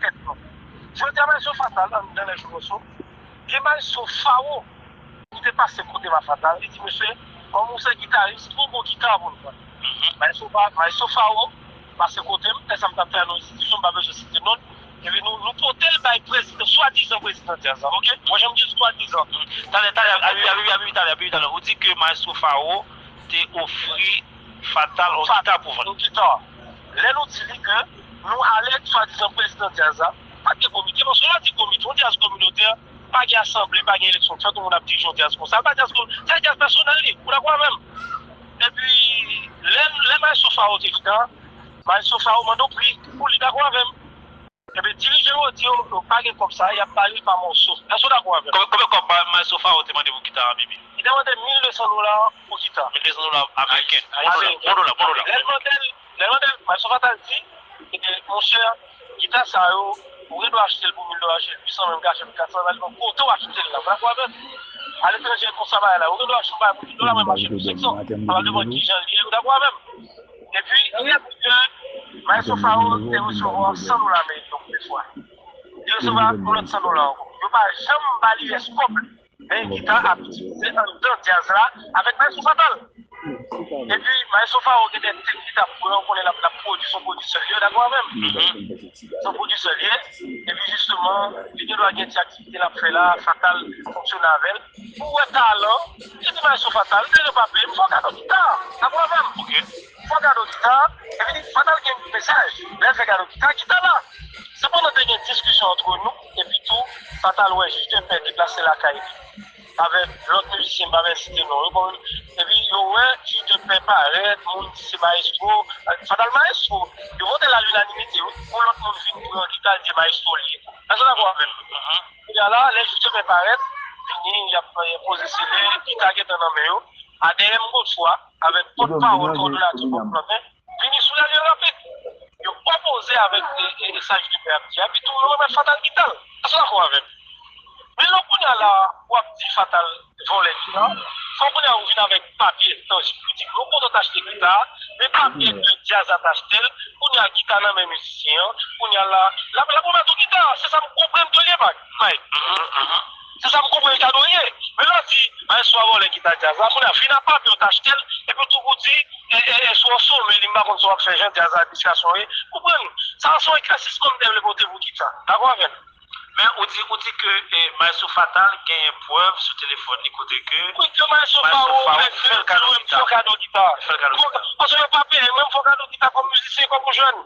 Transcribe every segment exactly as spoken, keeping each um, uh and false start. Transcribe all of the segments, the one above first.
tèt nou. Jodi a, Maestro Fatal, anndan Lè Jou Mòso, gen Maestro Faro ki te pase kote m a Fatal, li di, "Mesye, kòm ou se gitaris, pran bon gita pou nou jwe." Maestro Fa-, Maestro Faro pase kote m, lè sa m t ap travay nan yon enstitisyon, m pa bezwen site non l, epi nou, nou pote l bay prezidan, swadizan prezidan djaz la, oke? Mwen, jan m di l, swadizan. Talè, talè, Abibi, Abibi, Abibi, talè, Abibi, talè. Ou di ke Maestro Faro te ofri Fatal yon gita pou vann. Yon gita. Lè nou di li ke nou ale swadizan prezidan djaz la, pa t gen komite, paske lè w di komite, yon djaz kominotè, pa gen asanble, pa gen eleksyon k fèt, yon moun ap dirije yon djaz konsa, pa djaz komi-, se djaz pèsonèl li, ou dakò avè m? Epi, lè, lè Maestro Faro te chita, Maestro Faro mande yon pri pou li, dakò avè m? Ebyen, dirijan yo di yo, yo pa gen kòb sa, y ap ba yo pa mòso. Èske w dakò avè m? Konbyen, konbyen kòb Maestro Faro te mande pou gita a, Bibi? Li te mande mil de san dola pou gita. Mil de san dola ameriken. Bon dola, bon dola, bon dola. Lè l mande l, lè l mande l, Maestro Fatal di, e, monchè, gita sa yo, ou gen dwa achte l pou mil dola, achte l uit san, menm ka achte l pou kat san, sa depann kote w achte l la. Ou dakò avè m? Aletranje, konsa bagay la, ou gen dwa achte yon bagay pou mil dola, mwen m achte l pou senk san. Sa va depann kijan l ye, ou dakò avè m? Epi, li ap di ke Maestro Faro te resevwa san dola ameriken yon premye fwa. Li resevwa yon lòt san dola ankò. Yo pa janm ba li rès kòb li. Men gita ap itilize anndan djaz la avèk Maestro Fatal. Epi, Maestro Faro gen de tèt gita pou yo, konnen l ap, l ap pwodui, se yon pwodisè li ye, dakò avè m? Se yon pwodisè li ye. Epi, jisteman, li gen dwa gen ti aktivite l ap fè la, Fatal fonksyone avè l. Pou wè talan, li di Maestro Fatal, "M te gen pa peye, m fè w kado gita. Dakò avè m? M fè w kado gita." Epi li, Fatal gen mesaj. Lè l fè kado gita, gita la. Sepandan, te gen diskisyon ant nou, epi tou, Fatal wè jij de pè deplase lakay li avèk lòt mizisyen, m pa vle site non yo, bon, epi yo wè jij de pè parèt, moun di se maestro, Fatal maestro, yo vote l a linanimite, wi, pou lòt moun vin pran gita, l di maestro li ye. Èske w dakò avè m? Kounye a la, lè jij de pè parèt, vini, y ap, eh, poze sele, gita gentan nan men yo. A dèyè m, Godfroid, avèk pòtpawòl, kowòdonatè Pòp Planten, vini sou lè l yo rapid. Yo opoze avèk, e, e, e sa jij de pè ap di a, epi tou yo remèt Fatal gita l. Èske w dakò avè m? Men lè kounye a la, w ap di Fatal vòlè gita, fò kounye a ou vin avèk papye tanjib pou di ke ou kontan t achte gita a, men papye ke djaz la t achte l, kounye a gita nan men mizisyen an, kounye a la, l ap, l ap remèt ou gita a, se sa m konprann ke l ye, Mike. Se sa m konprann kado l ye. Men lè w di, maestro a vòlè gita djaz la, kounye a vin ak papye w t achte l, epi w tou pou di, e, e, e, sou yon somè, li m pa konn sa w ap fè, jan djaz la, administrasyon ye. Konprann? Sa a se yon eklèsisman m te vle pote pou gita. Dakò avè m? Men ou di, ou di ke, e, Maestro Fatal genyen prèv sou telefòn li kote ke Wi, ke Maestro Faro fè l kado gita. Fè l kado gita. Paske yo pa peye, mwen m fè w kado gita kòm mizisyen, kòm yon jèn.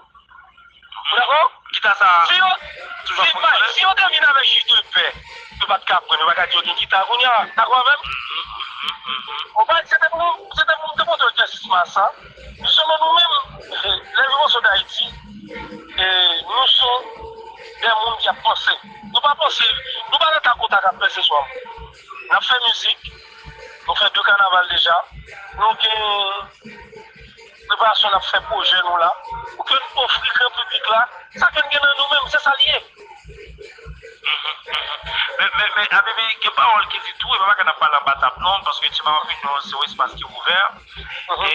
Ou dakò? Gita sa a, si yo, toujou ap fonksyone? Si yo te vin avèk jij de pè, yo pa t ka pran, yo pa ka di yo gen gita kounye a. Dakò avè m? Ou pa, se te pou, se te pou m te pote w ekzèsis sa. Jisteman, nou menm, eh, Lè Jou Mòso Dayiti, eh, nou se de moun ki ap panse. Nou pa panse, nou pa nan takotak ap pèse swa. N ap fè mizik, nou fè de kanaval deja, nou gen preparasyon n ap fè pwojè nou la, pou ke n ofri gran piblik la, sa ke n gen nan nou menm, se sa l ye. Men, men, men, Abibi, gen pawòl ki di tou, e pa bagay n ap pale anba tab non, paske Ti Mama Opinion se yon espas ki ouvè. E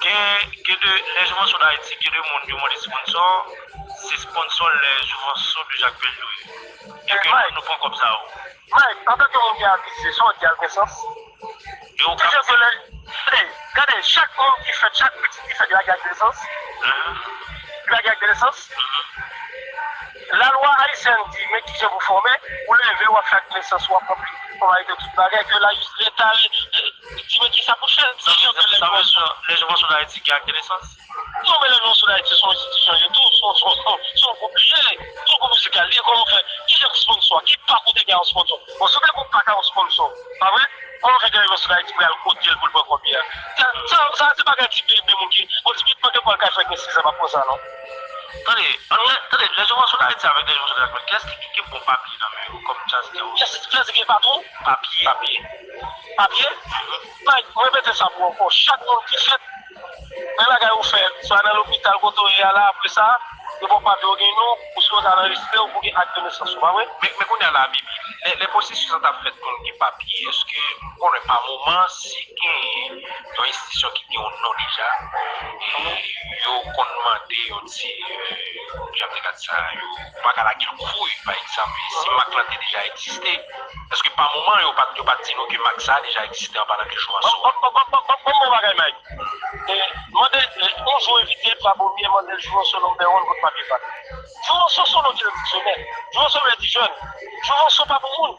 gen, gen de, Lè Jou Mòso Dayiti, gen de moun yo mande sponsò, se sponsò Lè Jou Mòso de Jacques Bel yo ye. E ke nou, nou pran kòb sa yo. Mike, antanke moun ki avize, sa w di a gen sans? Kijan ke lè, tande, gade, chak moun ki fèt, chak pitit ki fèt, li lage ak de nesans. Li lage ak de nesans. Lalwa ayisyèn di, men kijan pou fòme, ou leve, w ap fè ak nesans, w ap ranpli fòmalite tout bagay, ke la jis leta, eh, di men kisa pou fè, kijan ke lè Sa vle di, Lè Jou Mòso Dayiti gen ak de nesans? Non, men Lè Jou Mòso Dayiti se yon enstitisyon, li tou, se yon, se yon, se yon gwoup li ye, se yon gwoup mizikal li ye, kòman w fè, kijan ki sponsò, ki pak ou te gen yon sponsò? Bon, si w te gen yon pak a yon sponsò, pa vre? Kòman w fè ke Lè Jou Mòso Dayiti pral kote l pou l pran kòb li a? Sa, sa, sa se bagay ti bebe moun ki, bon, ti bebe moun ki pral kay fè gen sizan pa pran sa, non. Tande, an, tande, Lè Jou Mòso Dayiti avèk Lè Jou Mòso Dayiti, kiyès ki, ki gen bon papye nan men yo kòm djaz teworis? Kiyès, kiyès ki gen patwon? Papye. Papye? Papye? Mike, mwen repete sa pou ou ankò. Chak moun ki fèt, men bagay ou fè, swa nan lopital kote w ye a la, apre sa, Yo ba w papye, w gen non, ou si w ta anrejistre, ou pou gen ak de nesans ou, pa vre? Men, men kounye a la, Bibi, lè, lè pwosesis lan t ap fèt pou l gen papye, èske, m konnen pa moman, si genyen yon enstitisyon ki gen yon non deja, e yo konn mande yon ti, e, jan m te ka di sa, yo pa ka lage l kou, pa egzanp, si mak lan te deja egziste, èske pa moman yo pa t, yo pa t di nou ke mak sa a deja egziste an palan de Jouvenso? Bon, bon, bon, bon, bon, bon, bon bagay, Mike. E, mande, e, yon jou envite, pa premye, mande Jouvenso number one kot papye pa l. Jouvenso se yon non ki nan diksyonè. Jouvenso vle di jèn. Jouvenso pa pou moun.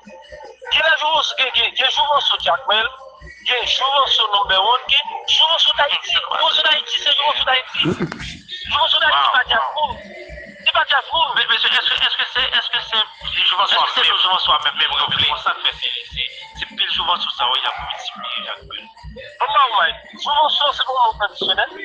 Gen lè Jouvenso, gen, gen, gen Jouvenso Jakmèl, gen Jouvenso number one, gen Jouvenso Dayiti. Jouvenso Dayiti, se Jouvenso Dayiti. Jouvenso Dayiti pa djaz moun. Li pa djaz moun. Men, men èske, èske se, èske se Jouvenso a menm, Jouvenso a menm yo vle? Konsa k fè se, se, se pil Jouvenso sa yo y ap miltipliye chak pil. Bon, pa ou, Mike. Jouvenso, se pou moun tradisyonèl.